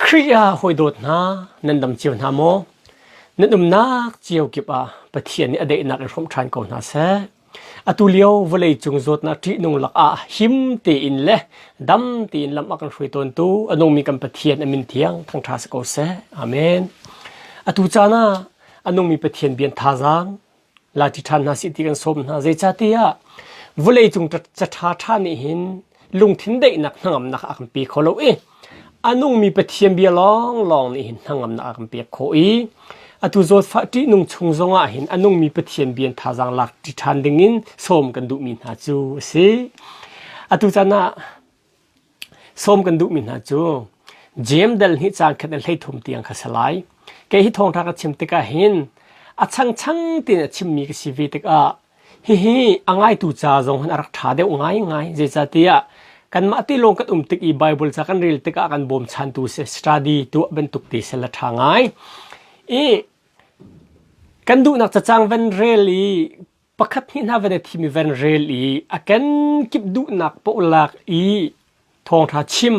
Khrih ah hawidawt hna, nan dam cio hna maw? Nan umnak cio kip ah Pathian nih a daihnak in hrawmh ṭhan ko hna seh. Atu lio vawleicung zawtnak ṭihnung lakah him tein le dam tein lam a kan hruai tawntu a nungmi kan Pathian a min thiang thangṭha si ko seh. Amen. Atu caan ah a nungmi Pathian bian thazaang lati ṭhan hna sih ti kan sawm hna. Zeicahtiah vawleicung caṭha ṭha nih hin lungthin daihnak hnangamnak a kan pe kho lo i a nungmi Pathian bia lawnglawng nih hin hnangamnak a kan pek khawh i atu zawtfah ṭihnung chung zongah hin a nungmi Pathian bia in thazaang lak ṭi ṭhan dingin sawm kan duhmi hna cu a si. Atu caan ah Sawm kan duhmi hna cu Jeim dal hnih caan khat in 13 tiang kha si lai. Kei hi thawngṭha ka chim tikah hin a changchang tein a chimmi ka si ve tikah hihi a ngaitu ca zong hin a rak ṭha deuh ngaingai. Zeicahtiah kanmah te lawng kan um tik i Bible ca kan rel tikah kan bawmchantu si study tuah bantuk te sel a ṭha ngai. I kan duhnak cacang van rel i pakhat hnih hna van i thim i van rel i a kenkip duhnak paoh lak i thawngṭha chim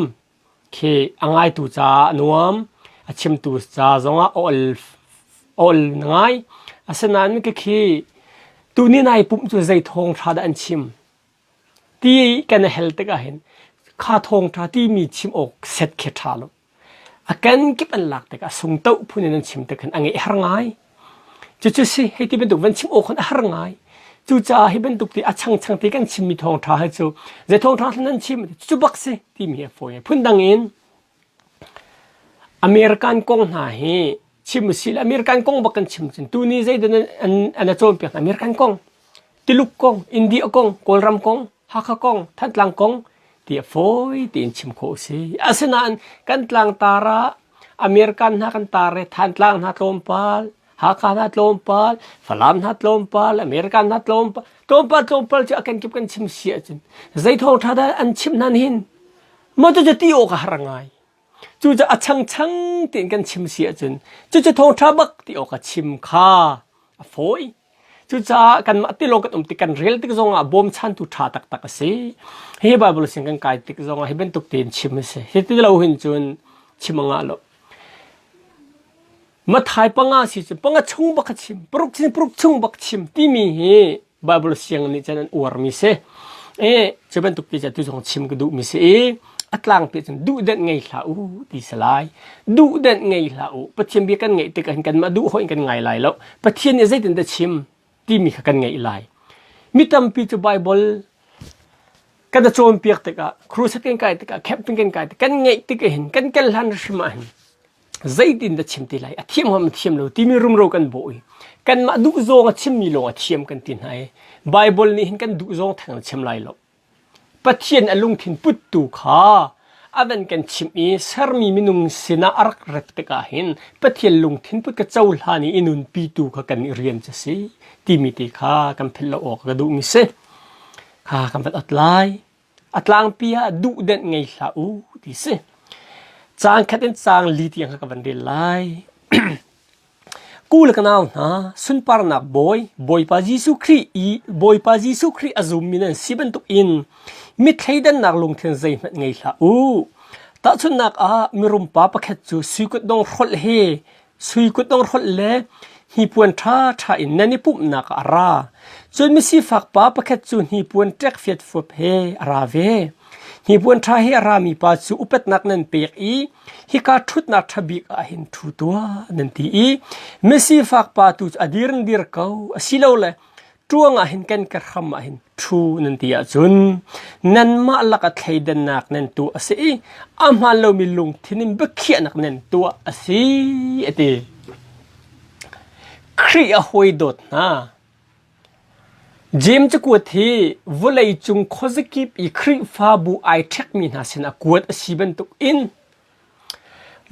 khi a ngaitu caah a nuam a chimtu ca zongah a ol ol ngai asinain ka khi tuni nai pumh cu zei thawngṭha dah an chim ti kan hel tikah hin kha thawngṭha timi chim awk set khi ṭha lo A kenkip an lak tikah sungtoh phun in an chim tik hin a ngeih har ngai. Cucu si hei ti bantuk van chim awk hin a har ngai. Cucaah hi bantuk ti a changchang ti kan chimmi thawngṭha hi cu zei thawngṭha hlan an chim cu bak si timi hi a fawi. Phundang in American kong hna hi chim usih American kong bak kan chim cun tuni zeidah an an a cawnpiak American kong Tuluk kong India kong Kawlram kong Hakha kong, Thantlang kong ti a fawi tiin chim khawh a si. Asinain kan tlangtar ah American hna kan tar i Thantlang hna tlawmpal, Hakha hna tlawmpal, Falam hna tlawmpal, American hna tlawmpal, tlawmpal tlawmpal cu a kenkip kan chim si ahcun zei thawngṭha dah an chim hna nihin? Maw cucu ti awk a har ngai. Cucu a changchang tiin kan chim si ahcun cucu thawngṭha bak ti awk a chim kha a fawi. Cucaah kanmah tilawng kan um tik kan rel tik zongah bawmchantu ṭha taktak a si. Hi Bible sin kan kai tik zongah hi bantuk tein chim a si. Hi ti lo hin cun chim a ngah lo. Mathai panga si cun panga chung bak a chim, paruk sin paruk chung bak chim timi hi Bible siang nih cun an uarmi si. E cu bantuk ti cu tu zong chim ka duhmi si i a tlangpi cun duhdenh ngei hlah u ti si lai. Duhdenh ngei hlah u. Pathian bia kan ngeih tikah hin kanmah duh hawih in kan ngai lai lo. Pathian nih zeitin dah chim timi kha kan ngeih lai. Mi tampi cu Bible kan i cawnpiak tikah, crusade kan kai tikah, camping kan kai tikah, kan ngeih tikah hin kan kel hlan hrim ah hin zeitin dah chim ti lai a thiam hom thiam lo timi rumro kan bawh i kanmah duh zawng a chimmi lawng a thiam kan ti hna i Bible nih hin kan duh zawng theng a chim lai lo Pathian a lungthin puttu kha a van kan chimh i sermi minung sinah a rak rat tikah hin Pathian lungthin put ka cohlan i i nunpitu kha kan i rian cu si timi te kha kan philh lo awk ka duhmi si kha kan van ot lai a tlangpi ah duhdenh ngei hlah u ti si caang khat in caang li tiang kha ka van rel lai Ku le ka nau hna, sunparnak Bawi, Bawipa Jesuh Khrih i Bawipa Jesuh Khrih a zummi nan si bantukin mi thleidannak lungthin zeihmanh ngei hlah u. Tahchunhnak ah, mirum pa pakhat cu sui kutdong hrolh he sui kutdong hrolh le hnipuan ṭhaṭha in nan i pumhnak ah a ra. Cun misifak pa pakhat cu hnipuan ṭek fiatfuap he a ra ve. Hnipuan ṭha he a rami pa cu upatnak nan pek i hika ṭhutnak ṭha bik ah hin ṭhu tuah nan ti i misifak pa tu cu a dir in dir ko asilole ṭuang ah hin kan ka hram ah hin ṭhu nan ti ahcun nanmah lakah thleidannak nan tuah a si i a hmaan lomi lungthin in biakhiahnak nan tuah a si a ti. Khrih a hawi dawt hna Jeim cakuat hi vawleicung khuazakip i Khrihfabu ai ṭhekmi hna sinah kuat a si bantukin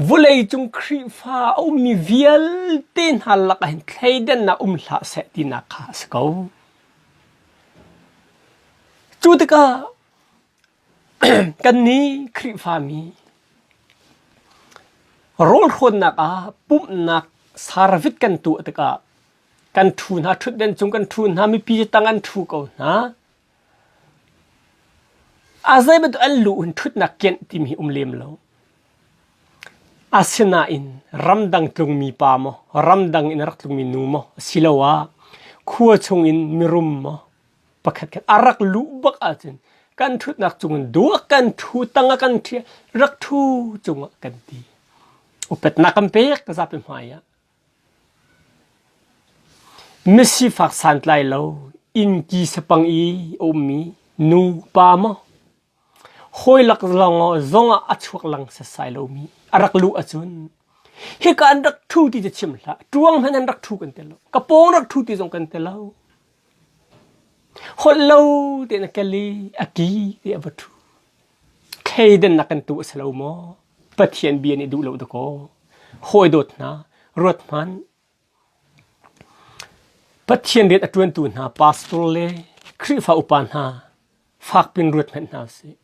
vawleicung Khrihfa a ummi vialte hna lakah hin thleidannak um hlah seh tinak kha a si ko. Cu tikah kannih Khrihfami rawlhrawnnak ah pumhnak sarvit kan tuah tikah Kan ṭhu hna, ṭhutden cung kan ṭhu hna, mipi tang an ṭhu ko hna. A zei bantuk an lu in ṭhutnak kianh timi hi um lem lo. Asinain ramdang tlungmi pa maw, ramdang in a rak tlungmi nu maw, asiloah khua chungin mirum maw, pakhatkhat a rak luh bak ahcun kan ṭhutnak cungin duak kan ṭhu tang ah kan ṭhial rak ṭhu cungah kan ti. Upatnak kan pek zapi hmai ah. Misifak santlai lo innki sapang i a ummi nu pa maw hawi lak zong ah a chuak lang setsai lomi a rak luh ahcun hika an rak ṭhu ti cu chim hlah ṭuang hmanh an rak ṭhu kan ti lo ka pawng rak ṭhu ti zong kan ti lo holh lo tein a kel i a ki ti a va ṭhu thleidannak kan tu a si lo maw Pathian bia nih duh lo dakaw hawi dawt hna ruat hmanh Pathian rian a ṭuantu hna pastor le Khrihfa upa hna fakpin ruat hmanh hna usih.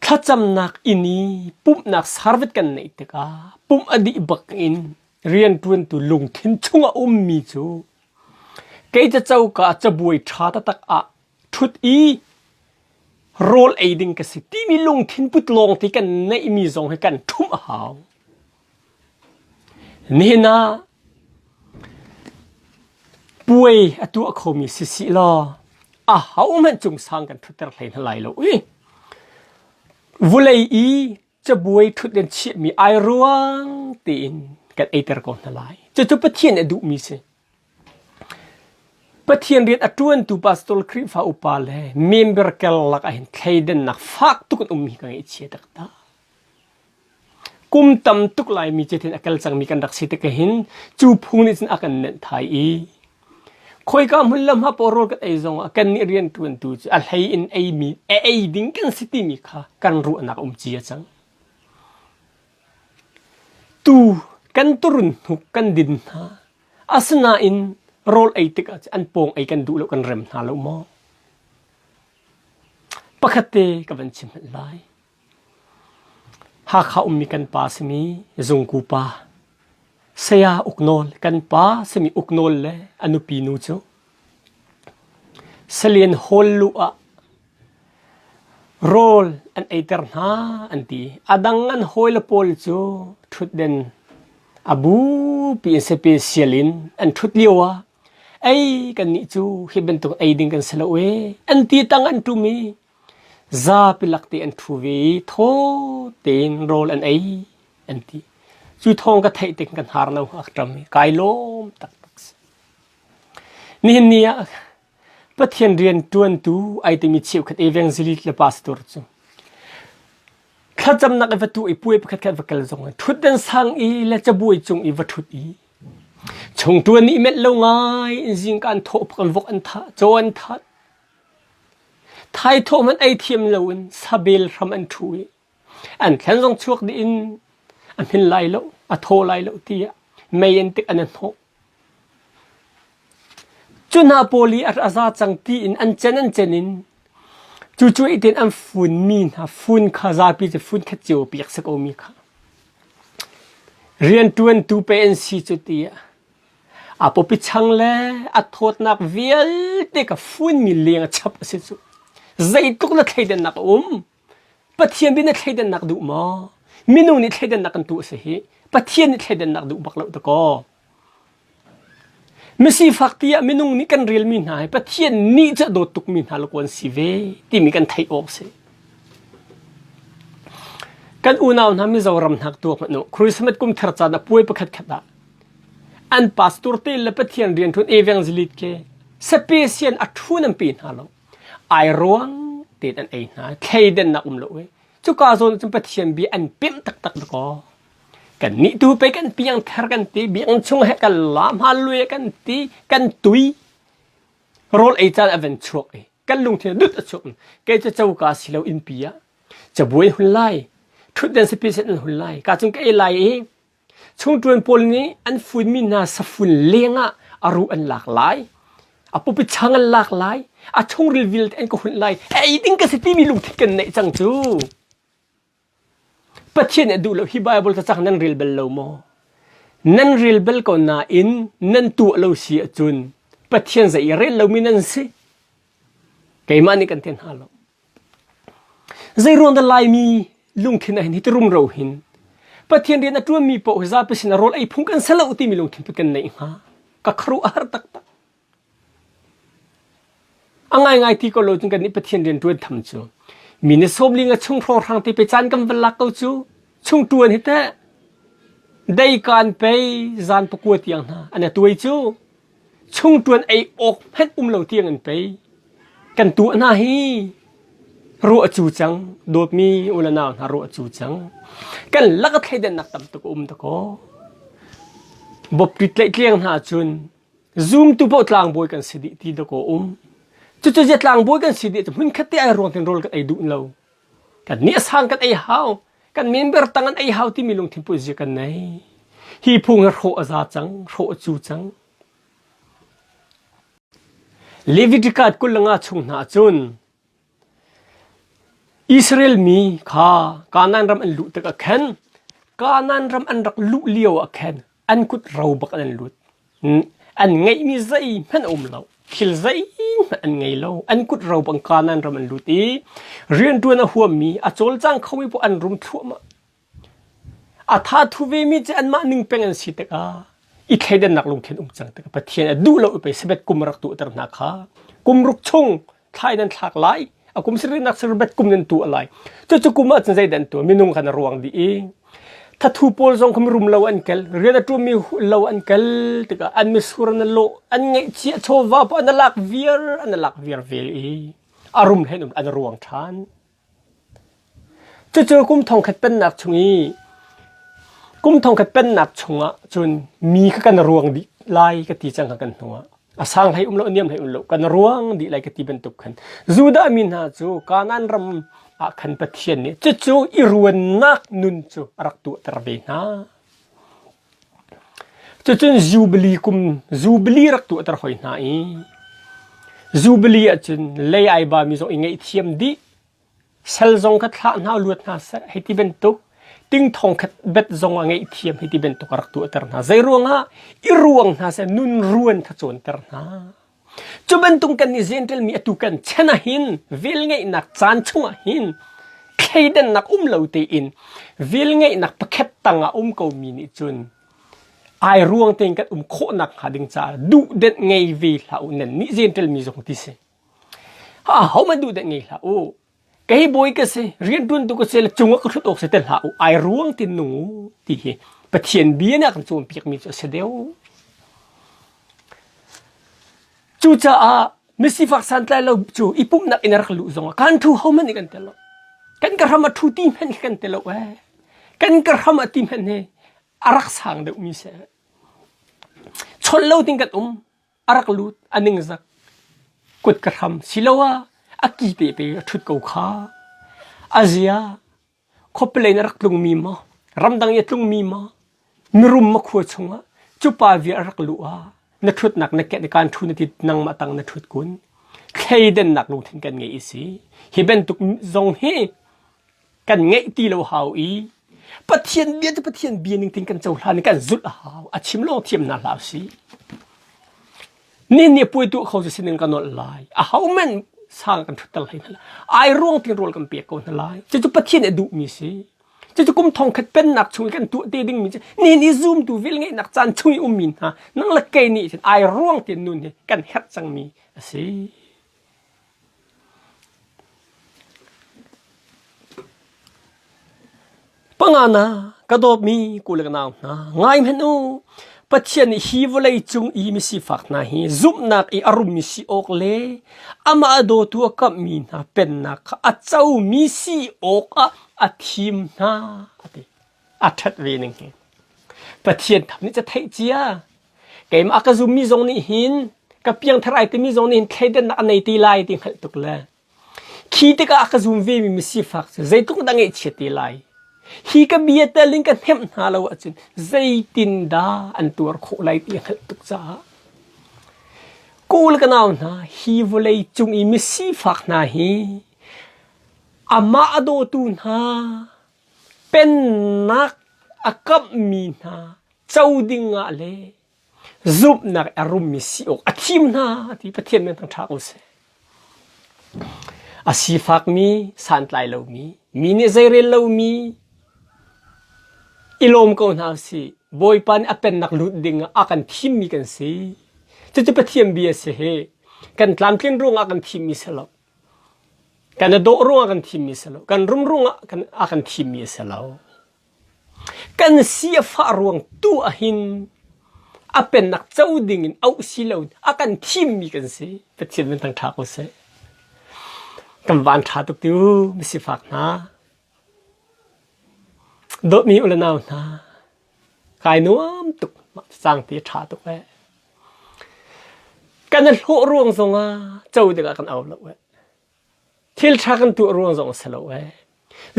Thlacamnak inn i pumhnak service kan neih tikah pumh a dih bak in rianṭuantu lungthin chung a ummi cu kei ca coka cabuai ṭha taktak ah ṭhut i rawl ei ding ka si timi lungthin put lawng ti kan neihmi zong hi kan ṭhumh a hau. Nihin ah puai a tuah khomi sisih law ahohmanh cungsang kan ṭhutter hlei hna lai lo i vulei i cabuai ṭhutden chiahmi ai ruang tein kan eiter ko hna lai. Cucu Pathian nih a duhmi si. Pathian rian a ṭuantu pastor Khrihfa upa le member karlak ah hin thleidannak fak tuk in ummi ka ngaihchia taktak. Kum tam tuk Laimi cu a kal cangmi kan rak si tik hin cu phung nih cun a kan nenh thai i khoika hmun le hma paoh rawl kan ei zongah kannih rianṭuantu cu a hlei in eimi a ei ding kan si timi kha kan ruahnak a um cia cang. Tu kan turun hnuk kan din hna. Asinain rawl ei tikah an pawng ei kan duh lo kan rem hna lo maw? Pakhat te ka van chim hmanh lai. Hakha ummi kan pa simi Zungku pa, Saya Uk Nawl kan pa simi Uk Nawl le a nupi nu cu Salian Hall luh ah rawl an eiter hna an ti. A dang an hawile pawl cu ṭhutden a bupi in special in an ṭhut lio ah ei kannih cu hi bantuk ei ding kan si lo ee an ti tang an ṭum i Zapi lakte an ṭhu ve i thaw tein rawl an ei an ti. Cu thawng ka theih tik kan har lo a ṭam i kai lawm taktak si. Nihin ni ah Pathian rian ṭuantu ai timi cheukhat evangelist le pastor cu thlacamnak i va tu i puai pakhat khat va kal zong ah ṭhutdan sang i le cabuai cung i va ṭhut i chungṭuan nih melh lo ngai in zingka an thawh an vok an thah caw an that Thaithawh hmanh ei thiam loin sabel hram an ṭhu i an thlen zong chuak dih in a hmin lai lo, a thaw lai lo tiah mei in tik an i hnawh. Cu hna pawl i a za cang tiin an cen an cen in cu cuai tein an funmi hna fun kha zapi cu fun khat cio piak si ko mi kha. Rianṭuantu pe an si cu tiah A pawpi chang le a thawtnak vialte ka funmi leng a chap a si cu. Zeitluk na thleidannak a um. Pathian bia na thleidannak duh maw? Minung nih thleidannak kan tuah a si hi. Pathian nih thleidannak duh bak lo dakaw. Misifak tiah minung nih kan relmi hna hi Pathian nih cu a dawt tukmi hna lo an si ve timi kan theih awk si. Kan unau hna Mizoram hna tuak hmanh u. Christmas kum thar caan ah puai pakhat khat ah An pastor te le Pathian rianṭuan evangelist ke special a ṭhu nan pe hna lo. Ai ruang tein an ei hna. Thleidannak um lo e. Cuka zawn cun Pathian bia an pemh taktak dakaw. Kan nih tu pei kan piang thar kan ti biakinn chung he kan lam hallelujah kan ti kan tui rawl ei caan a van chuak i kan lungthin dut a chuak kei cu coka si lo innpi ah cabuai hun lai ṭhutdan special an hun lai ka cung ka ei lai i Chungṭuan pawl nih an funmi hna safun lengah a ruh an lak lai, a pawpi chang an lak lai, a chungril vialte an ka hunh lai, ei ding ka si timi lungthin kan neih cang cu. Pathian nih a duh lo hi Bible cacang nan rel bal lo maw? Nan rel bal ko nain nan tuah lo si ahcun Pathian zei i rel lomi nan si. Keimah nih kan ti hna lo. Zeiruang dah Laimi lungthin ah hin hiti rumro hin. Pathian rian a ṭuanmi paoh hi zapi sin ah rawl ei phung kan si lo timi lungthin put kan neih hnga? Ka khuaruah a har taktak. A ngaingai ti ko lo cun kan nih Pathian rian ṭuan tham cu mi ni sawmli nga chung hrawnghrang te pe caan kan van lak ko cu chung ṭuan hi teh dei kaan pei zan pakua tiang hna an a tuai cu chung ṭuan ei awk hmanh um lo tiang in pei kan tuah hna hi ruah cu cang dawtmi u le nau hna ruah cu cang kan lak a thleidannak tam tuk a um dakaw bawpti tlaihtleng hna cun Zumtu paoh tlangbawi kan si dih ti dawkaw um. Cucu zia tlangbawi kan si dih cu hmunkhat te ai ruang tin rawl kan ei duh lo. Kan nih a sang kan ei hau. Kan member tang an ei hau timi lungthin put zia kan nei. Hi phung hi hrawh a za cang, hrawh a cu cang. Leviticus 25 chung hna cun Israel mi kha Kanaan ram an luh tikah khan Kanaan ram an rak luh lio ah khan an kut ro bak an lut. An ngeihmi zeihmanh a um lo. Thil zeihmanh an ngei lo. An kut ro bang Kanaan ram an lut i rianṭuan a huammi, a cawlcang khomi poah an rum thluahmah. A thathu vemi cu anmah ning peng an si tikah i thleidannak lungthin um cang tikah Pathian a duh lo i pei Sabbath kum a rak tuahter hna kha kum ruk chung thla in nan thlak lai a kum sarihnak Sabbath kum nan tuah lai cucu kum ah cun zeidah an tuah minung khan a ruang dih i thathu pawl zong kha mirum lo an kel rian a ṭuanmi lo an kel tikah an misur an lawh an ngeihchiah chawva paoh an lak viar an lak viar vel i a rum hen an ruang ṭhan Cucu kum thongkhat pennak chung i kum thongkhat pennak chungah cun mi kha kan ruang dih lai ka ti cang kha kan hnu ah. A sang hlei um lo, a niam hlei um lo, kan ruang dih lai ka ti bantuk khan. Judah mi hna cu Kanaan ram ah khan Pathian nih cucu i ruannak nun cu a rak tuahter ve hna. Cucun Jubilee kum Jubilee rak tuahter hoi hna i Jubilee ahcun lei ai bami zong i ngaihthiam dih sal zong kha thlah hna luat hna seh hei ti bantuk ting thong khat bet zong a ngaihthiam hei ti bantuk a rak tuahter hna. Zei ruangah i ruang hna seh nun ruan kha cawnter hna. Cu bantuk kan nih Jentail mi atu kan chan ah hin velngeihnak caan chungah hin thleidannak um lo tein velngeihnak pakhat tangah um komi nih cun ai ruang tein kan um khawhnak hnga ding caah duhdenh ngei ve hlah u nan nih Jentail mi zong ti si. Ahohmanh duhdenh ngei hlah u. Kei bawi ka si, rianṭuantu ka si le cungah ka ṭhut awk si te hlah u, ai ruang tin nung u ti hi Pathian bia nih a kan cawnpiakmi cu a si deuh. Cucaah misifak santlai lo cu i pumhnak in a rak luh zongah kan ṭhu hohmanh nih kan tel lo. Kan ka hram a ṭhu ti hmanh khi kan tel lo ee. Kan ka hram a ti hmanh hi a rak sang deuhmi si. Chawnh lo ding kan um. A rak lut, a ningzak. Kut ka hram siloah a ki te pe a ṭhut ko kha. A zia khuapilei in a rak tlungmi maw, ramdang i a tlungmi maw, mirum ma khua chungah cu pa vial a rak luh ah na ṭhutnak na kenh i kaan ṭhu na ti nangmah tang na ṭhut kun. Thleidannak lungthin kan ngei i si. Hi bantuk zong hi kan ngeih ti lo hau i Pathian bia cu Pathian bia ning tin kan cohlan i kan zulh a hau. A chim lawng thiam hna hlah usih. Ni nih puai tuah kho cu sining ka nolh lai. A ho men sang kan ṭhutter hlei hna lai. Ai ruang tin rawl kan pek ko hna lai. Cucu Pathian nih a duhmi si. Cucu kum thong khat pennak chung i kan tuah te dingmi cu ni nih zumtu velngeihnak caan chung i ummi hna nang le kei nih cun ai ruang tin nun hi kan herh cangmi a si. Pangana ka dawtmi ku le ka nau hna, ngai hmanh u. Pathian nih hi vawlei cung i misifak hna hi zumhnak i a rummi si awk le amah a dawtu a kamhmi hna pennak kha a comi si awkah a thim hna a ti. A ṭhat ve ning hi. Pathian tham nih ca theih cia. Keimah a ka zummi zong nih hin ka piangthar ai timi zong nih hin thleidannak a nei ti lai ti hngalh tuk le Khi tikah a ka zum vemi misifak cu zeitluk dah ngaihchia te lai. Hi ka bia tel in ka hnemh hna lo ahcun zeitindah an tuar khawh lai ti a hngalh tuk caah Kawl ka nau hna hi vawlei cung i misifak hna hi amah a dawtu hna pennak a kamhmi hna co ding ah le zumhnak a rummi si awk a thim hna ti Pathian men thangṭha ko seh. A sifakmi, santlai lomi, mi nih zeirel lomi, I lawm ko hna usih. Bawipa nih a pennak lut ding ah a kan thimmi kan si. Cucu Pathian bia a si hi. Kan tlamtlin ruangah kan thimmi si lo. Kan i dawh ruangah kan thimmi si lo. Kan rum ruangah a kan thimmi a si lo. Kan si a fah ruang tu ahhin a pennak co ding in auh si lo a kan thimmi kan si. Pathian min thangṭha ko seh. Kan van ṭha tuk tu misifak hna. Dawtmi u le nau hna, kai nuam tuk mah cang ti a ṭha tuk eh. Kan i hlawh ruang zongah co dingah kan au lo eh. Thil ṭha kan tuah ruang zong a si lo eh.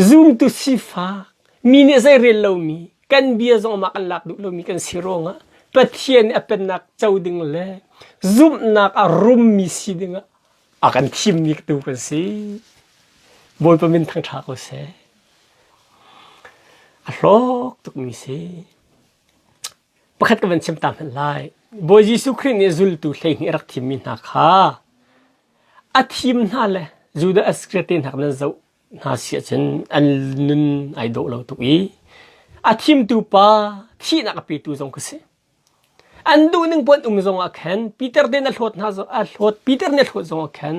Zumtu sifak, mi nih zei rel lomi, kan bia zong mah kan lak duh lomi kan si ruangah Pathian nih a pennak co ding le zumhnak a rummi si dingah a kan thimmi tu kan si. Bawipa min thangṭha ko seh. A hlawk tukmi si. Pakhat ka van chim ta hmanh lai. Bawi Jesuh Khrih nih zultu 12 a rak thimmi hna kha a thim hna le Judas Iscariot te hna nan zoh hna si ahcun an nun ai dawh lo tuk i a thimtu pa thihnak a petu zong ka si. An duhning puan um zong ah khan Peter te na hlawt hna a hlawt Peter nih a hlawt zong ah khan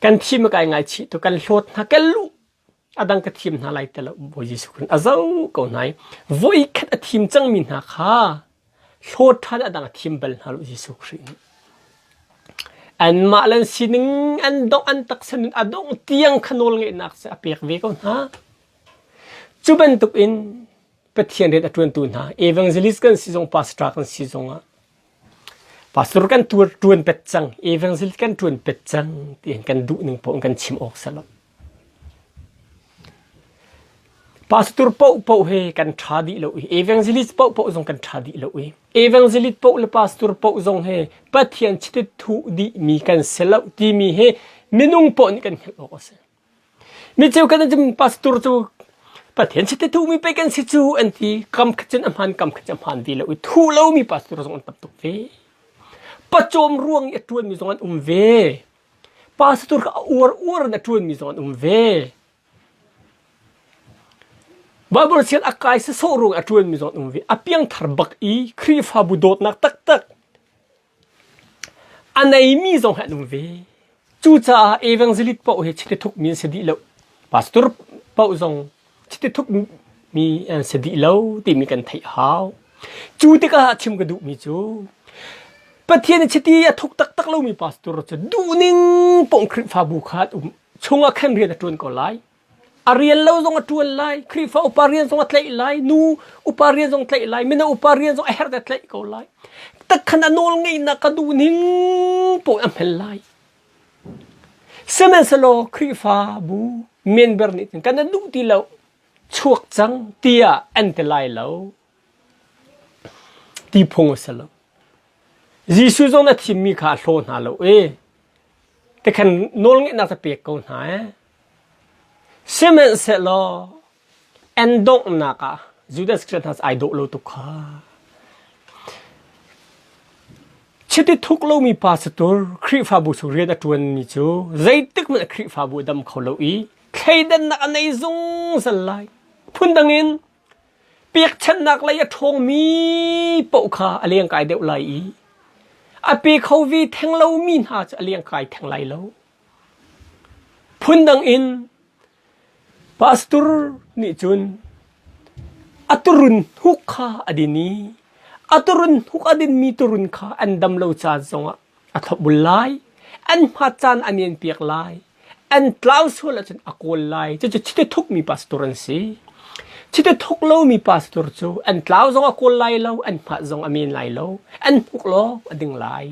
kan thim a kai ngaichih tu kan hlawt hna kan luh a dang ka thim hna lai ti lo Bawi Jesuh Khrih a zoh ko hna i voikhat a thim cangmi hna kha hlawt ṭhan a dang a thim bal hna lo Jesuh Khrih nih. Anmah le an sining an dongh an taksa nun a dongh tiang kha nawl ngeihnak cu a pek ve ko hna. Cu bantuk in Pathian rian a ṭuantu hna evangelist kan si zong pastor kan si zongah pastor kan ṭuan pet cang evangelist kan ṭuan pet cang tiin kan duh ning paoh in kan chim awk si lo. Pastor paohpaoh he kan ṭha dih lo i evangelist paohpaoh zong kan ṭha dih lo i evangelist paoh le pastor paoh zong he Pathian chiti thuh dihmi kan si lo timi hi minung paoh nih kan hngalh awk a si. Mi cheu kan cun pastor cu Pathian chiti thuhmi pei kan si cu an ti kam khat cun a hmaan kam khat cun a hmaan ve lo i thuh lomi pastor zong an tam tuk ve. Pawcawm ruang i a ṭuanmi zong an um ve. Pastor kha a uar uar in a ṭuanmi zong an um ve. Bible sian a kai sasawh ruang a ṭuanmi zong an um ve. A piangthar bak i Khrihfabu dawtnak taktak a neimi zong hi an um ve. Cucaah evangelist paoh hi chiti thukmi an si dih lo. Pastor paoh zong chiti thukmi an si dih lo timi kan theih hau. Cu tikah chim ka duhmi cu Pathian nih chiti a thuk taktak lomi pastor cu duhning paoh Khrihfabu kha um chungah khan rian a ṭuan ko lai. A rian lo zong a ṭuan lai. Khrihfa upa rian zong a tlaih lai. Nu upa rian zong tlaih lai. Mino upa rian zong a herh te tlaih ko lai. Takhan a nawl ngeihnak ka duhning paoh a hmel lai. Sihmanhsehlaw Khrihfabu member nih cun kan duh ti lo chuak cang tiah an ti lai lo. Ti phung a si lo. Jesuh zong na thimmi kha a hlaw hna lo i tikhan nawlngeihnak cu pek ko hna ee. Sihmanhsehlaw an donghnak ah Judas Iscariot hna cu ai dawh lo tuk kha. Chiti thuk lomi pastor Khrihfabu chung rian a ṭuanmi cu zeitik hmanh Khrihfabu a dam kho lo i thleidannak a nei zungzal lai. Phundang in Pekchanhnak lei a ṭhawngmi paoh kha a lengkai deuh lai i a pe kho ve theng lomi hna cu a lengkai theng lai lo. Phundang in pastor nih cun a turun hnuk kha a din i a turun hnuk a dinmi turun kha an dam lo caan zongah a thlopbul lai an hmat caan a men piak lai an tlau sual ahcun a kawl lai cucu chiti thukmi pastor an si chiti thuk lomi pastor cu an tlau zong a kawl lai lo an hmat zong a men lai lo an hnuk lawng a ding lai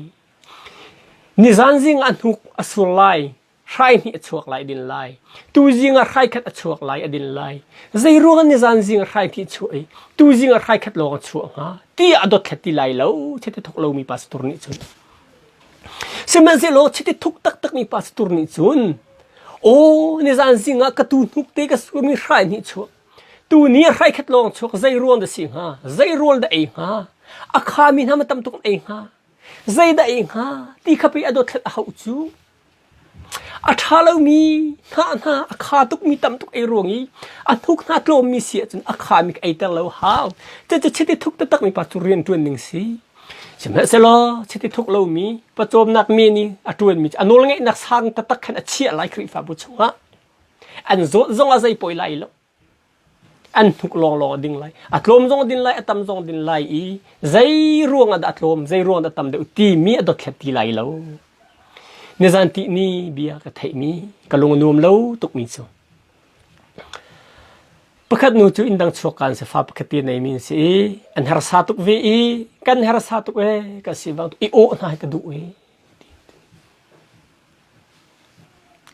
nizan zing ah hnuk a sur lai hrai hnih a chuak lai din lai tuzing ah hrai khat a chuak lai a din lai zei ruang nizan zing ah hrai hnih chuah i tuzing ah hrai khat lawng a chuah hnga ti a dot thlet ti lai lo chiti thuk lomi pastor nih cun sihmanhsehlaw chiti thuk taktakmi pastor nih cun aw nizan zing ah ka tu hnuk te ka surmi hrai hnih chuak tu ni hrai khat lawng chuak zei ruang dah si hnga zei rawl dah ei hnga a khami hna ma tam tuk ei hnga zei dah ei hnga ti kha pei a dot thlet a hauh cu. A ṭha lomi hnah hna a kha tukmi tam tuk ei ruang i a hnuk hna tlawmmi si ahcun a khami ka eiter lo hau. Cucu chiti thuk taktakmi pa cu rian ṭuan ding si. Sihmanhsehlaw chiti thuk lomi pawcawmnak men i a ṭuanmi cu a nawlngeihnak sang taktak khan a chiah lai Khrihfabu chungah. An zawt zong ah zei poi lai lo. An hnuk lawnglawng a ding lai. A tlawm zong a din lai, a tam zong a din lai i zei ruang ah dah a tlawm, zei ruang dah a tam deuh timi a dothlat ti lai lo. Nizan tihni bia ka theihmi ka lung a nuam lo tukmi cu pakhat nu cu inn dang chuak kaan si fa pakhat te neimi an si i an harsa tuk ve i kan harsa tuk ee ka si bang i awh hna hi ka duh i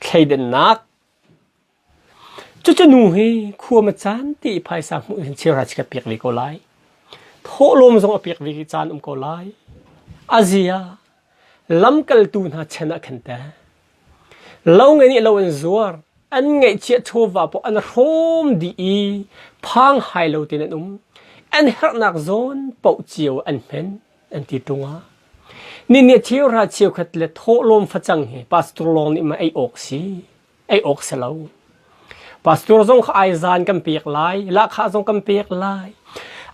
thleidannak Cucu nu hi khua ma caan ti i phaisa hmuh hin cheuhra chikkhat pek ve ko lai. Thawhlawm zong a pek ve caan um ko lai. A zia lamkaltu hna chan ah khan teh lo ngei nih lo an zuar, an ngeihchiah chawva paoh an hrawm dih i phang hai lo tein an um. An herhnak zawn paoh cio an hmen an ti ṭung ah. Ni nih cheuhra cheukhat le thawhlawm facang hi pastor lawng nih ma ei awk si. Ei awk si lo. Pastor zong kha ai zan kan pek lai, lahkhah zong kan pek lai.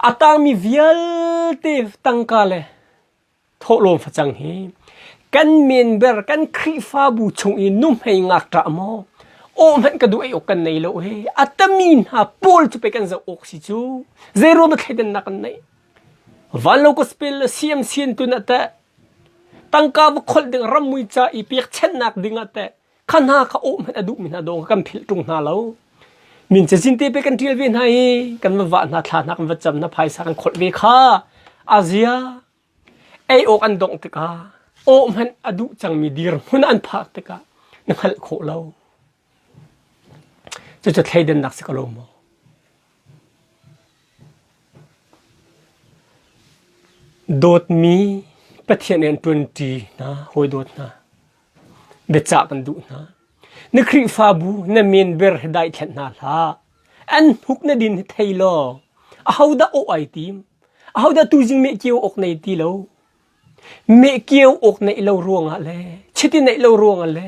A tangmi vialte tangka le thawhlawm facang hi kan member kan Khrihfabu chung i nuhmei ngakṭah maw aw hmanh ka duh ei awk kan nei lo he a tami hna pawl cu pei kan zoh awk si cu zeiruang dah thleidannak kan neih vanlo gospel le CMC in tun ah teh tangka va kholh ding rammui ca i pekchanhnak ding ah teh kha hna kha awh hmanh a duhmi hna dawng kan philh ṭung hna lo min cazin te pe kan ṭial ve hna i kan va vah hna thla hna kan va cam hna phaisa kan kholh ve kha azia ei awk an dongh tikah awh hmanh a duh cangmi dirhmun an phak tikah na hngalh khawh lo cucu thleidannak si ko lo maw Dawtmi Pathian in ṭuanṭi hna hawi dawt hna biacah kan duh hna. Na Khrihfabu na member he daithlenh hna hlah. An hnuk na din hi thei law ahodah awh ai tim? Ahodah tuzing meh kio awk nei ti lo? Meh kio awk neih lo ruangah le chiti neih lo ruangah le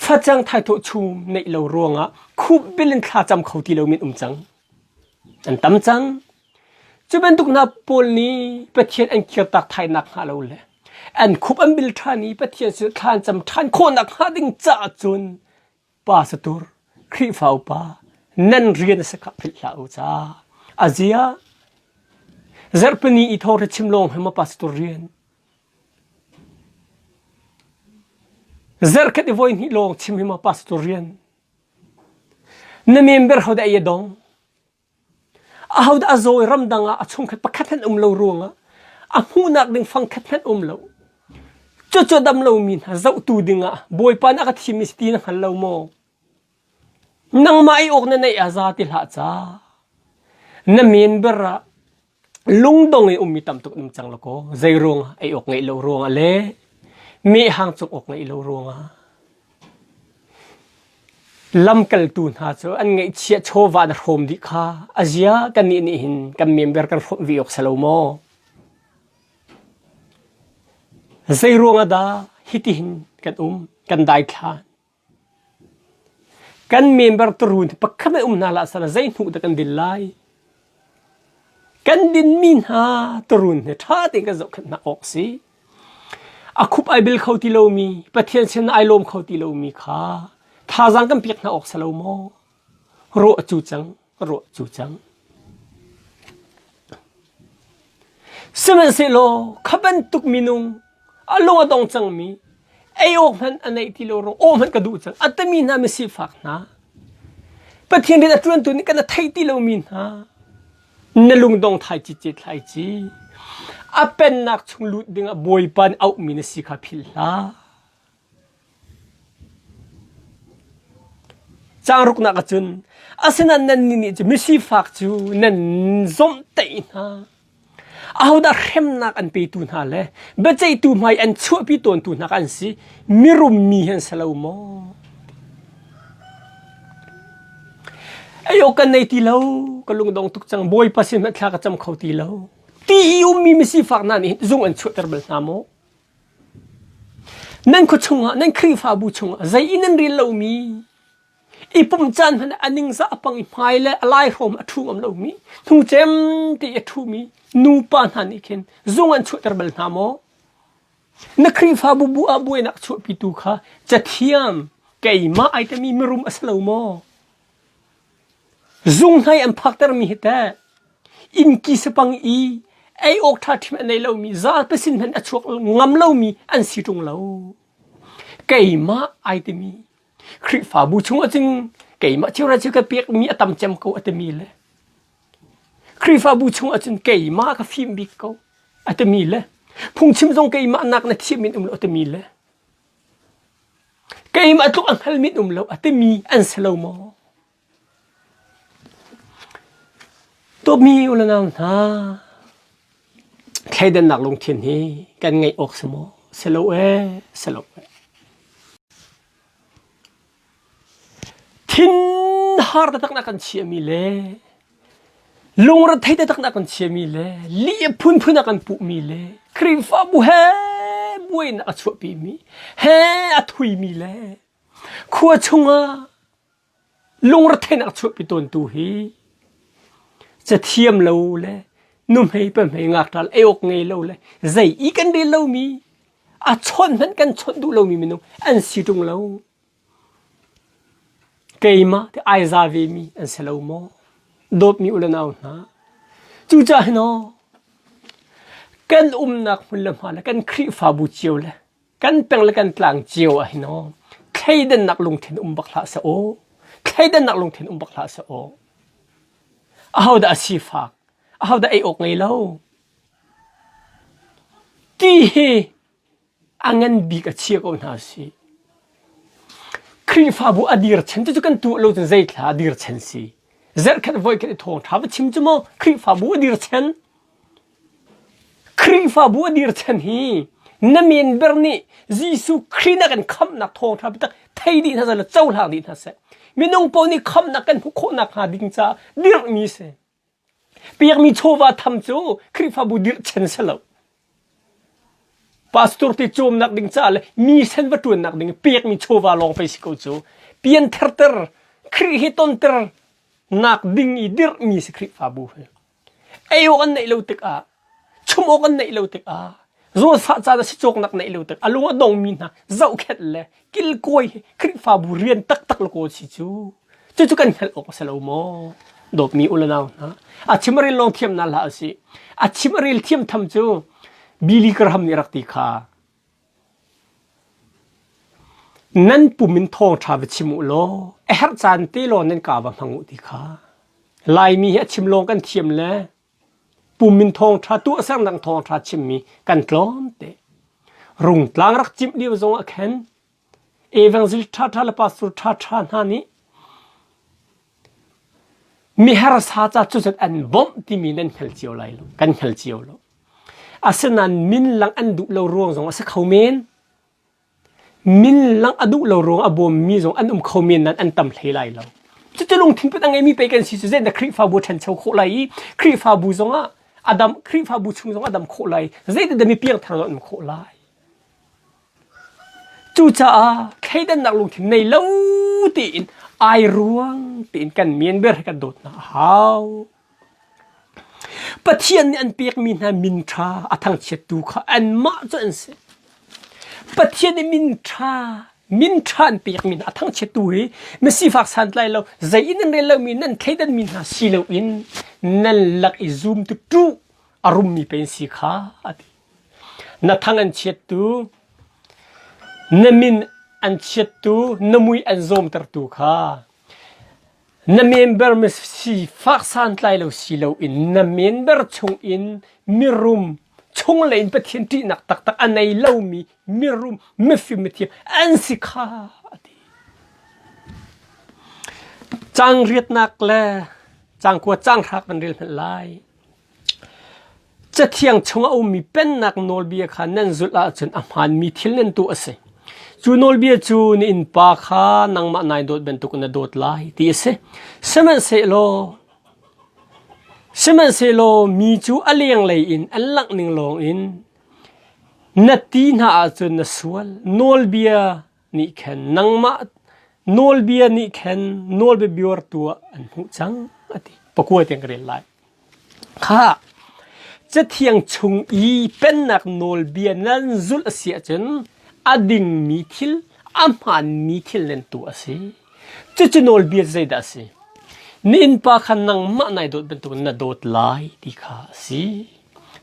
facang thaithawh chum neih lo ruangah khup bil in thlacam kho ti lo min um cang. An tam cang. Cu bantuk hna pawl nih Pathian an kirtak thai nak hnga lo le an khup an bil ṭhan i Pathian sin thla an cam ṭhan khawhnak hnga ding caah cun pa satur Khrihfa upa nan rian a si kha philh hlah u ca. Azia zarhpini i thawngṭha chim lawng hi maw pastor rian zarhkhat i voi hnih lawng chim hi maw pastor rian na member ho dah ei a dong Ahodah a zaw i ramdang ah a chungkhat pakhat hmanh um lo ruangah a hmuhnak ding fangkhat hmanh um lo. Cucu dam lomi hna zohtu dingah Bawipa nih a ka thimmi si ti na hngal lo maw? Nangmah ei awk na neih a za ti hlah ca. Na member ah lungdong i ummi tam tuk um cang lo kaw zei ruangah ei awk ngeih lo ruangah le mehhang cuk awk ngeih lo ruangah Lamkaltu hna cu an ngaihchiah chawva na hrawm dih kha a zia kannih nih hin kan member kan hrawmh ve awk si lo maw? Zei ruangah dah hitihin kan um, kan daithlan? Kan member turun pakhat hmanh um hna hlah sehla zei hnu dah kan din lai? Kan dinmi hna turun hi ṭha tein kan zohkhenh hna awk a si. A khup ai bil kho ti lomi, Pathian sin ai lawm kho ti lomi kha thazaang kan pek hna awk si lo maw? Ruah cu cang, ruah cu cang. Sihmanhsehlaw kha bantuk minung a lung a dong cangmi ei awk hmanh a neih ti lo ruang aw hmanh ka duh cang a timi hna misifak hna Pathian rian a ṭuantu nih kan a theih ti lomi hna na lungdong thai cicet thlai ci a pennak chung lut dingah Bawipa nih auhmi na si kha philh hlah Caang ruknak ahcun asinain nannih nih cu misifak cu nan zawmhtaih hna. Ahodah hremnak an petu hna le biaceihtu hmai an chuahpi tawntu hna kha an si? Mirum mi hi an si lo maw? Ei awk kan nei ti lo, ka lungdong tuk cang, Bawipa sin hmanh thla ka cam kho ti lo. Ti i ummi misifak hna nih zung an chuahter bal hna maw? Nan khua chungah, nan Khrihfabu chungah zei in nan rel lomi, i pumh caan hmanh a ningzah a pang i hmai le a laihrawm a ṭhu ngam lomi, hnucem te i a ṭhumi nupa hna nih khin zung an chuahter bal hna maw? Na Khrihfabu bu ah buainak chuahpitu kha cathiam keimah ai timi mirum a si lo maw? Zung hnai an phaktermi hi teh innki sapang i ei awk ṭha ṭhim a nei lomi zapi sin hmanh a chuak ngam lomi an si ṭung lo. Keimah ai timi Khrihfabu chung ahcun keimah cheuhra cheu ka pekmi a tam cem ko a timi le Khrihfabu chung ahcun keimah ka fim bik ko a timi le phungchim zong keimah nak na thiam in um lo a timi le Keimah tluk a hngalmi an um lo a timi an si lo maw? Dawtmi u le nau hna, thleidannak lungthin hi kan ngeih awk si maw? Si lo ee, si lo ee. Thinhar taktak na kan chiahmi le lungrethei taktak na kan chiahmi le lih a phunphun a kan puhmi le Khrihfabu he buainak a chuahpimi he a thuimi le khua chungah lungretheinak a chuahpi tawntu hi cathiam lo le nuhmei pahmei ngakṭal ei awk ngei lo le zei i kan rel lomi a chawnh hmanh kan chawnh duh lomi minung an si ṭung lo. Keimah ti ai za vemi an si lo maw? Dawtmi u le nau hna. Cucaah hin aw, kan umnak hmun le hma le kan Khrihfabu cio le kan peng le kan tlang cio ah hin aw, thleidannak lungthin um bak hlah seh aw. Thleidannak lungthin um bak hlah seh aw. Ahodah a sifak? Ahodah ei awk ngei lo? Ti hi a ngan bik a chia ko hna si. Khrihfabu a dir chan cu kan tuah lo cun zeithla a dir chan si. Zarhkhat voikhat i thawngṭha va chim cu maw Khrihfabu a dir chan. Khrihfabu a dir chan hi na men ber nih Jesuh Khrih na kan khamhnak thawngṭha biatak thei dih hna seh law cohlang dih hna seh. Minung paoh nih khamhnak kan hmuh khawhnak hnga ding caah dirhmi si. Pekmi chawva tham cu Khrihfabu dirh chan si lo. Pastor te cawmnak ding caah le mi sen va ṭuannak ding pekmi chawva lawng pei si ko cu. Pian therter, Khrih he tonter nak ding i dirhmi si Khrihfabu hi. Ei awk an neih lo tikah, chum awk an neih lo tikah, zawtfah caan a si cawknak neih lo tik a lung a dongmi hna zohkhenh le kilkawi hi Khrihfabu rian taktak le kawl si cu. Cucu kan hngalh awk a si lo maw? Dawtmi u le nau hna, a chim a rel lawng thiam na hlah usih. A chim a rel thiam tham cu Billy Graham nih rak ti kha. Nan pum in thawngṭha va chim u law a herh caan te law nan ka va hmang u ti kha. Laimi hi a chim lawng kan thiam le pum in thawngṭha tuahsernak thawngṭha chimmi kan tlawm te. Rungtlang rak cimh lio zong ah khan Evangelist ṭhaṭha le pastor ṭhaṭha hna nih miharsa ca cucun an bawmh timi nan hngal cio lai lo kan hngal cio lo asinain min lang an duh lo ruang zong a si kho men min lang a duh lo ruang a bawmmi zong an um kho men nan an tam hlei lai lo cucu lungthin put a ngeimi pei kan si cu zeidah Khrihfabu a ṭhancho khawh lai i Khrihfabu zongah a dam Khrihfabu chung zong a dam khawh lai zeidah mi piangthar zong an um khawh lai Cucaah thleidannak lungthin nei lo tein ai ruang tein kan men ber he kan dawt hna a hau. Pathian nih an pekmi hna min ṭha a thangchiattu kha anmah cu an si. Pathian nih min ṭha min ṭha an pekmi hna a thangchiattu hi misifak santlai lo zei in an rel lomi nan thleidanmi hna si loin nan lak i zumtu ṭuh a rummi pei an si kha a ti. Na thang an chiattu, na min an chiattu, na mui an zawmtertu kha na member sifak santlai lo si loin na member chungin mirum chunglei in Pathian ṭihnak taktak a nei lomi mirum mifim mithiam an si kha a ti. Cang riatnak le cangkua canghrak kan rel hmanh lai. Cathiang chung a ummi pennak nawlbia kha nan zulh ahcun a hmaanmi thil nan tuah a si. Cu nawlbia cu na innpa kha nangmah nai dawt bantukin na dawt lai ti a si. Sihmanhsehlaw sihmanhsehlaw mi cu a lenglei in an langh ning lawngin. Na ti hna ahcun na sual. Nawlbia nih khan nangmah nawlbia nih khan nawlbia biortu ah an hmuh cang a ti. Pakua tiang ka rel lai. Kha Cathiang chung i pennak nawlbia nan zulh a si ahcun a dingmi thil, a hmaanmi thil nan tuah a si. Cucu nawlbia zeidah a si? Na innpa kha nangmah nai dawt bantukin na dawt lai ti kha a si.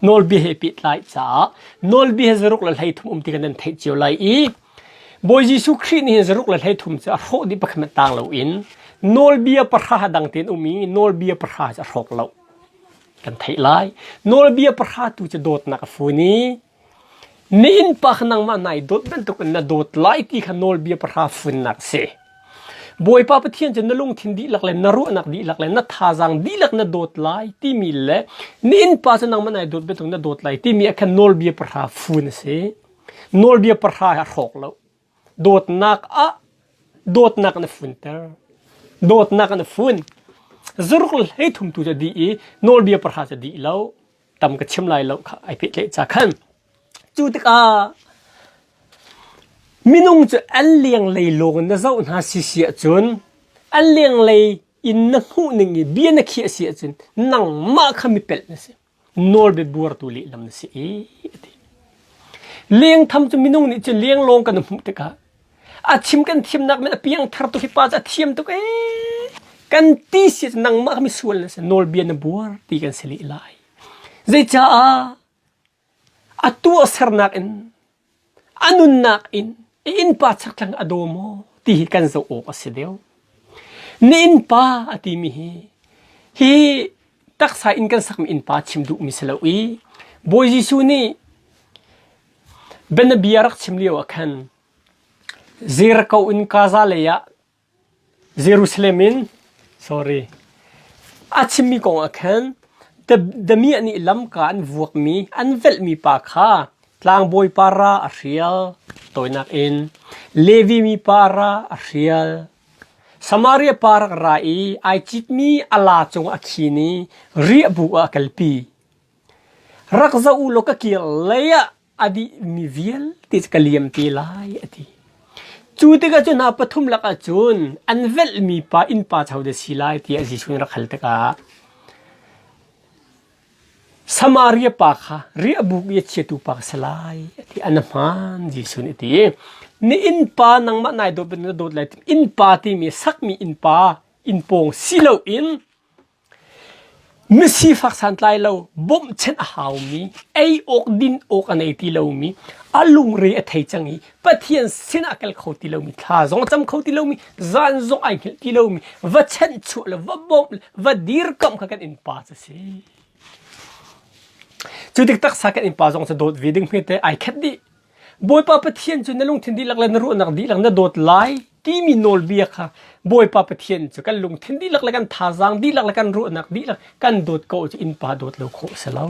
Nawlbia he pehtlai caah nawlbia he zaruk le 13 um ti kha nan theih cio lai i Bawi Jesuh Khrih nih hin zaruk le 13 cu a hrawh dih pakhat hmanh tang loin nawlbia pahra dang tein um i nawlbia pahra cu a hrawk lo. Kan theih lai. Nawlbia pahra tu cu dawtnak a fun i na innpa kha nangmah nai dawt bantukin na dawt lai ti kha nawlbia pahra funnak a si. Bawipa Pathian cu na lungthin dihlak le na ruahnak dihlak le na thazaang dihlak na dawt lai timi le na innpa cu nangmah nai dawt bantuk na dawt lai timi ah khan nawlbia pahra fun a si. Nawlbia pahra hi a hrawk lo. Dawtnak ah dawtnak na funter. Dawtnak na fun. Zaruk le 13 tu cu a dih i nawlbia pahra cu a dih lo. Tam ka chim lai lo kha ai pehtlaih ca khan. Cu tikah minung cu an lenglei lawng in na zoh hna si si ahcun an lenglei in na hmuh ning i bia na khiah si ahcun nangmah kha mipelh na si. Nawlbia buartu lehlam na si i a ti. Lengtham cu minung nih cun lenglawng kan hmuh tikah a chim kan thiamnak men a piangthar tuk hi pa cu a thiam tuk ee kan ti si nangmah kha misual na si nawlbia na buar ti kan si leh lai. Zeicaah a tuahsernak in a nunnak in a innpa chakthlang a daw maw ti hi kan zoh awk a si deuh. Na innpa a timi hi hi taksa in kan sakmi innpa chim duhmi si lo i Bawi Jesuh nih bianabia rak chim lio ah khan Jericho in Gaza lei ah Jerusalem in sorry a chimmi kong ah khan damiah nih lamka an vuakmi an velhmi pa kha tlangbawi pa ra a hrial tawinak in Levi mi pa ra a hrial Samaria pa rak ra i ai citmi a la cung a khin i riahbu ah a kalpi rak zoh u law ka kir lei ah a dihmi vialte cu ka liam te lai a ti. Cu tikah cu hna pathum lakah cun an velhmi pa innpa cu hodah si lai tiah Jesuh nih rak hal tikah Samaria pa kha riahbuk i a chiatu pa ka si lai a ti. An hmaan Jesuh nih a ti. Na innpa nangmah nai dawt bantuk na dawt lai innpa timi sakmi innpa innpawng si loin Misifak santlai lo, bawmhchanh a haumi, ei awk din awk a nei ti lomi, a lungre a thei cang i Pathian sinah kal kho ti lomi, thla zong a cam kho ti lomi, zan zong ai hngilh ti lomi, va chanhchuah le va bawmh le va dirkamh kha kan innpa cu a si. Cu tik taksa kan innpa zong cu dawt ve ding hmete ai khat dih. Bawipa Pathian cu na lungthin dihlak le na ruahnak dihlak na dawt lai timi nawlbia kha Bawipa Pathian cu kan lungthin dihlak le kan thazaang dihlak le kan ruahnak dihlak kan dawt ko cu innpa dawt lo khawh a si lo.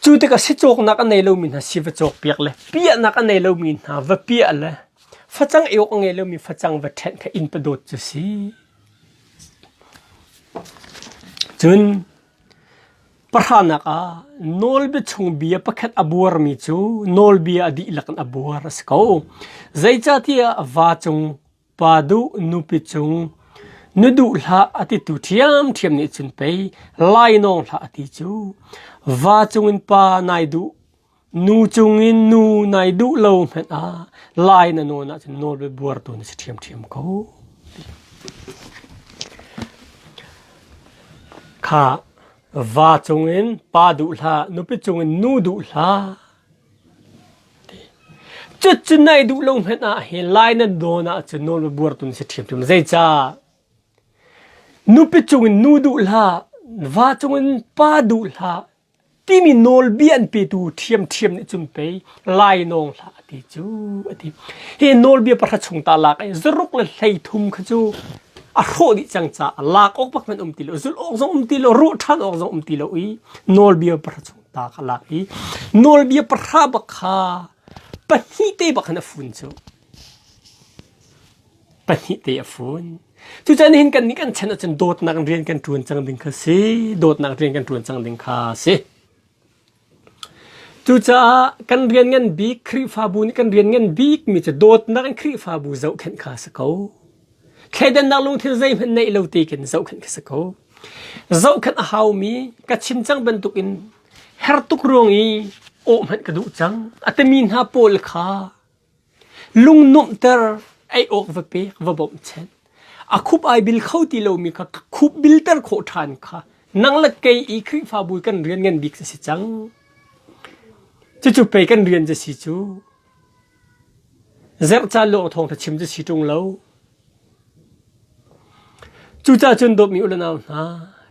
Cu tikah si cawknak a nei lomi hna si va cawkpiak le piahnak a nei lomi hna va piah le facang ei awk a ngei lomi facang va ṭhenh kha innpa dawt cu si. Cun Pahranak ah nawlbia chung bia pakhat a buarmi cu nawlbia a dihlak in a buar a si ko. Zeicahtiah va cung pa duh nupi cung nu duh hlah a titu ṭhiamṭhiam nih cun pei lainawng hlah a ti cu. Va cungin pa nai duh Nu cungin nu nai duh lo hmanh ah lai na nawn ahcun nawlbia buartu na si ṭhiamṭhiam ko. Kha va cungin pa duh hlah, nupi cungin nu duh hlah. Cucu nai duh lo hmanh ah hi lai na nawn ahcun nawlbia buartu na si ṭhiamṭhiam. Zeicah? Nupi cungin nu duh hlah, va cungin pa duh hlah, timi nawlbia an petu ṭhiamṭhiam nih cun pei lainawng hlah a ti cu a ti. Hi nawlbia pahra chung ta lak i zaruk le 13 kha cu a hrawh dih cang caah lak awk bak hmanh um ti lo zulh awk zong um ti lo ruah ṭhan awk zong um ti lo i nawlbia pahra chung ta kha lak i nawlbia pahra bak kha pahnih te bak khan a fun cu. Pahnih te a fun. Cucaah nihin kan nih kan chan ahcun dawtnak in rian kan ṭuan cang ding kha si. Dawtnak rian kan ṭuan cang ding kha si. Cucaah kan rian ngan bik Khrihfabu nih kan rian ngan bik mi cu dawtnak in Khrihfabu zohkhenh kha a si ko. Thleidannak lungthin zeihmanh neih lo te khin zohkhenh kha si ko. Zohkhenh a haumi ka chim cang bantukin her tuk ruang i awh hmanh ka duh cang. A timi hna pawl kha Lungnuamhter ei awk va pek va bawmhchanh. A khup ai bil kho ti lomi kha khup bilter khawh ṭhan kha nang le kei i Khrihfabu kan rian ngan bik si cang. Cucu pei kan rian cu si cu. Zerh caan lawng thawngṭha chim cu si ṭung lo. Cucaah cun dawtmi u le nau hna,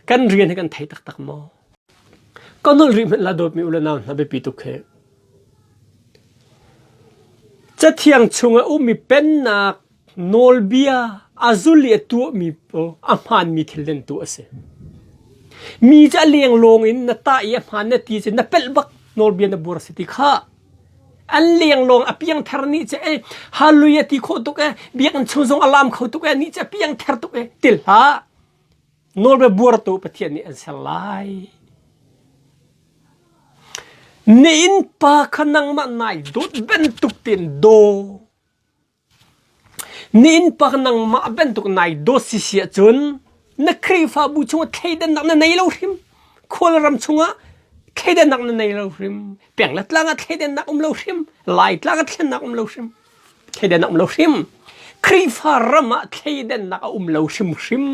kan rian hi kan thei taktak maw? Ka nolh rih hmanh la dawtmi u le nau hna biapi tuk hi. Cathiang chungah ummi pennak nawlbia a zul i a tuahmi a hmaanmi thil nan tuah a si. Mi cu a lenglawng in na tah i a hmaan na ti cu na pelh bak nawlbia na buar si ti kha. An lenglawng a piangthar nih cu e hallelujah ti khawh tuk e biakinn chung zong a laam kho tuk e nih cu a piangthar tuk e ti hlah. Nawlbia buartu Pathian nih an ser lai. Na innpa kha nangmah nai dawt bantuk tein daw. Na innpa kha nangmah bantuk nai dawt si si ahcun na Khrihfabu chungah thleidannak na nei lo hrim. Khualram chungah thleidannak na nei lo hrim. Peng le tlang ah thleidannak um lo hrim. Laitlang ah thleidannak um lo hrim. Thleidannak um lo hrim. Khrihfa ram ah thleidannak a um lo hrimhrim.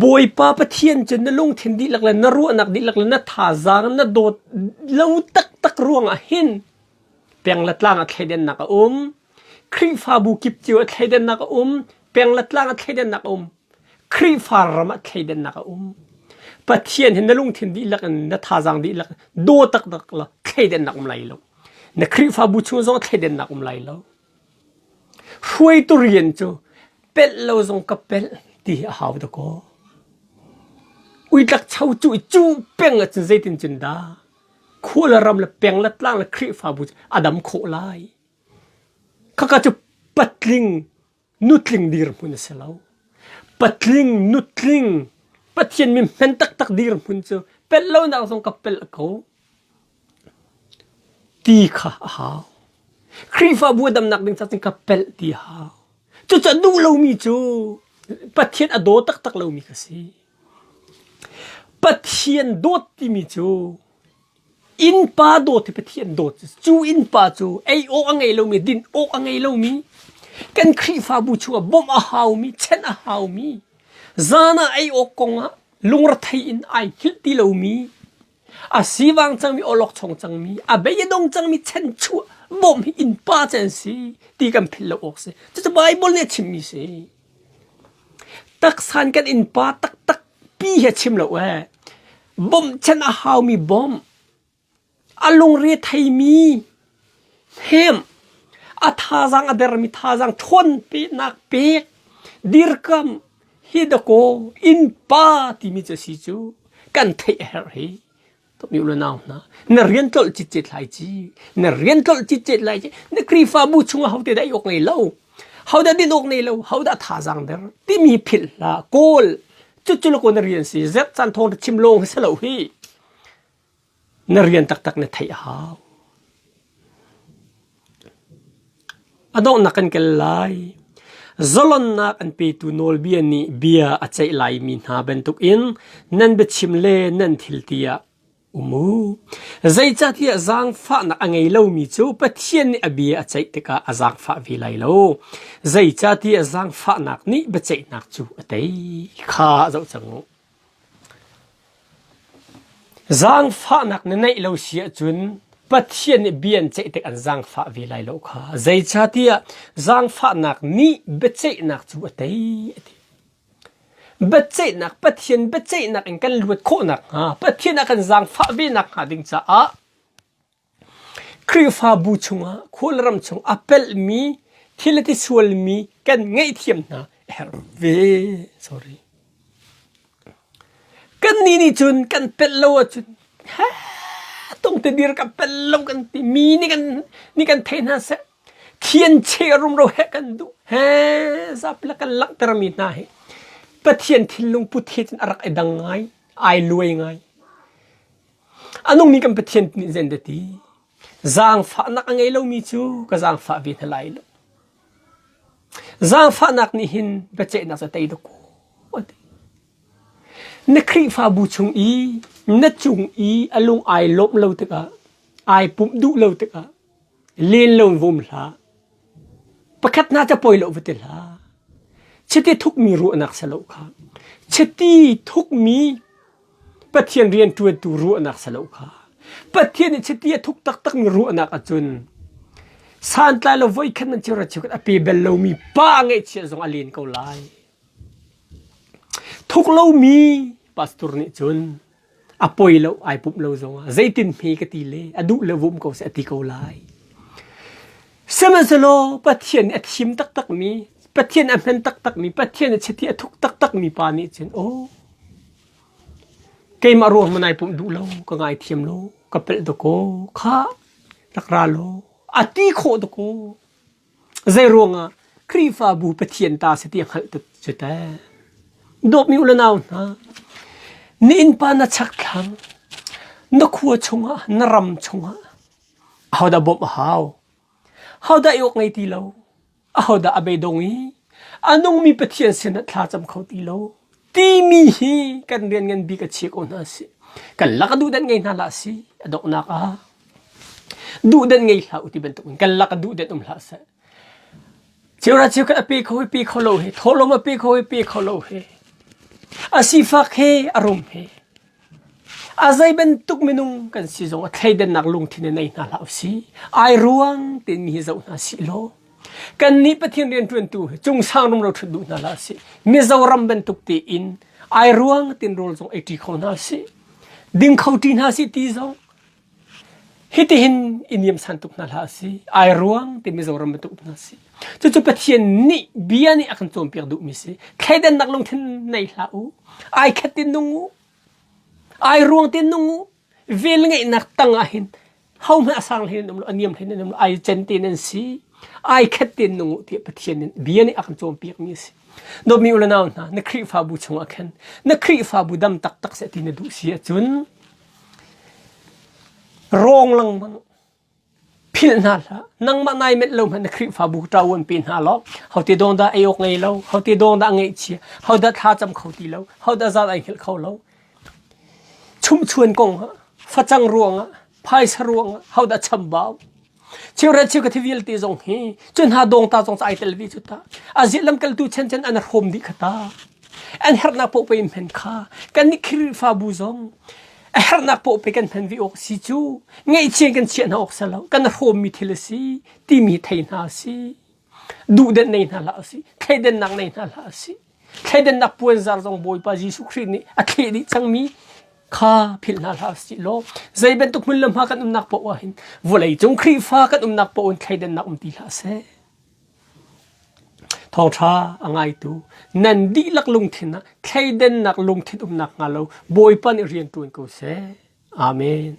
Bawipa Pathian cu na lungthin dihlak le na ruahnak dihlak le na thazaang na dawt lo taktak ruangah hin peng le tlang ah thleidannak a um. Khrihfabu kip cio ah thleidannak a um. Peng le tlang ah thleidannak a um. Khrihfa ram ah thleidannak a um. Pathian hi na lungthin dihlak in na thazaang dihlak daw taktak la thleidannak um lai lo. Na Khrihfabu chung zong thleidannak um lai lo. Hruaitu rian cu pelh lo zong ka pelh ti hi a hau dakaw. Uitlak cho cu cu peng ahcun zeitin cun dah khua le ram le peng le tlang le Khrihfabu cu a dam khawh lai. Khaka cu patling nutling dirhmun a si lo. Patling nutling Pathian mi hmen taktak dirhmun cu pelh lonak zong ka pelh ko. Ti kha a hau. Khrihfabu a damnak ding ca cun ka pelh ti a hau. Cucaah duh lomi cu Pathian a daw taktak lomi ka si. Pathian dawt timi cu innpa dawt hi Pathian dawt cu innpa cu ei awk a ngei lomi din awk a ngei lomi kan Khrihfabu chungah bawmh a haumi chenh a haumi zan ah ei awk kongah lungrethei in ai hngilh ti lomi a sivang cangmi awlokchong cangmi a bei a dong cangmi chanchuah bawmh hi innpa cu an si ti kan philh lo awk si cucu Bible nih a chimmi si taksan kan innpa taktak pi he chim lo ee bawmhchanh a haumi bawmh a lungre theimi hnem a thazaang a dermi thazaang ṭhawn peknak pek dirkamh hi dakaw innpa timi cu a si cu kan theih a herh hi mi u le nau hna na rian tlolh citcet lai ci na rian tlolh citcet lai ci na Khrihfabu chungah hote dah i awk ngei lo hodah din awk nei lo hodah thazaang der timi philh hlah kawl cucu la ko na rian si zet caan thawng chim lawng hi si lo hi Na rian taktak na theih a hau. A donghnak kan kel lai. Zalonnak an petu nawlbia nih bia a ceih laimi hna bantukin nan biachim le nan thil ti ah um u. Zeicahtiah zaangfahnak a ngei lomi cu Pathian nih a bia a ceih tikah a zaangfah ve lai lo. Zeicahtiah zaangfahnak nih biaceihnak cu a tei. Kha zoh cang u. Zaangfahnak na neih lo si ahcun Pathian nih bia an ceih tik an zaangfah ve lai lo kha. Zeicahtiah zaangfahnak nih biaceihnak cu a tei a ti. Biaceihnak Pathian biaceihnak in kan luat khawh nakhnga Pathian a kan zaangfah ve nakhnga ding caah Khrihfabu chungah khualram chung a pelhmi thil a ti sualmi kan ngaihthiam hna a herh ve. Sorry. Kannih nih cun kan pelh lo ahcun tongte dir ka pelh lo kan ti mi nih kan nih kan thei hna seh thian che rumro he kan duh he zapi la kan langhtermi hna hi Pathian thinlung put he cun a rak i dang ngai ai luai ngai. A nungmi kan Pathian nih zen da ti. Zaangfahnak a ngei lomi cu ka zaangfah ve hna lai lo. Zaangfahnak nih hin biaceihnak cu a tei dakaw a ti. Na Khrihfabu chung i na cung i a lung ai lawmh lo tikah, ai pumh duh lo tikah len lo in vum hlah. Pakhat hna ca poi lo va ti hlah. Chiti thukmi ruahnak si lo kha. Chiti thukmi Pathian rianṭuantu ruahnak si lo kha. Pathian nih chiti a thuk taktakmi ruahnak ahcun santlai lo voikhat man cheuhra cheukhat a pe bal lomi pa ngeihchiah zong a len ko lai. Thuk lomi pastor nih cun a poi lo ai pumh lo zongah zeitin hme ka ti le a duh le vum ko seh a ti ko lai. Sihmanhsehlaw Pathian nih a thim taktakmi, Pathian a hman taktakmi, Pathian a chiti a thuk taktakmi pa nih cun aw keimah ruang hmanh ai pumh duh lo, ka ngaithiam lo, ka pelh dakaw, khah rak ra law a ti khawh dakaw. Zei ruangah Khrihfabu Pathian ta si ti a hngalh tuk cu teh. Dawtmi u le nau hna, na innpa na chakthlang, na khua chungah, na ram chungah ahodah bawmh a hau? Hodah i awk ngei ti lo? Ahodah a beidong i a nungmi Pathian sinah thla cam kho ti lo? Timi hi kan rian ngan bik a chia ko hna si. Kan lak a duhdan ngei hna hlah si a donghnak ah. Duhdan ngei hlah u ti bantuk in kan lak a duhdan um hlah seh. Cheura cheukhat a pe kho hi pe kho lo he, thawhlawm a pe kho hi pe kho lo he. A sifak he a rum he. A zei bantuk minung kan si zong a thleidannak lungthin in nei hna hlah usih. Ai ruang tein mi hi zoh hna sih law kannih Pathian rianṭuantu hi cungsang rumro ṭhut duh hna hlah sih. Mizoram bantuk tein ai ruang tein rawl zong ei ṭi kho hna sih. Ding kho ṭi hna sih ti zong hitihin i niamsan tuk hna hlah si. Ai ruang te Mizoram bantuk hna si. Cucu Pathian nih bia nih a kan cawnpiak duhmi si. Thleidannak lungthin nei hlah u. Ai khat in nung u. Ai ruang tein nung u. Vel ngeihnak tang ah hin hohmanh a sang hlei in um lo, a niam hlei in um lo, ai cen tein an si. Ai khat tein nung u tiah Pathian nih bia nih a kan cawnpiakmi a si. Dawtmi u le nau hna, na Khrihfabu chungah khan na Khrihfabu dam taktak seh ti na duh si ahcun rawng lengmang philh hna hlah. Nangmah nai menh lo hmanh na Khrihfabu ṭavuan pe hna law hote dawng dah ei awk ngei lo, hote dawng dah ngaihchia, hodah thla cam kho ti lo, hodah zal ai hngilh kho lo. Chumhchuan kong ah, facang ruangah, phaisa ruangah, hodah chambau. Cheuhra cheukhat hi vialte zong hi cu hna dawngta zong cu ai tel ve cu ta. A ziah lamkaltu chen chen an hrawm dih kha ta. An herhnak paoh pei hman kha kan nih Khrihfabu zong a herhnak paoh pei kan hman ve awk si cu ngaihchia kan chiah hna awk si lo kan hrawmmi thil a si timi thei hna a si duhdenh nei hna hlah a si thleidennak nei hna hlah a si Thleidannak puanzar zong Bawipa Jesuh Khrih nih a thleh dih cangmi kha philh hna hlah sih law zei bantuk hmun le hma kan umnak paoh ah hin vawlei cung Khrihfa kan umnak paoh in thleidannak um ti hlah seh. Thawngṭha a ngaitu nan dihlak lungthin ah thleidannak lungthin umnak hnga lo Bawipa nih rian ṭuan ko seh. Amen.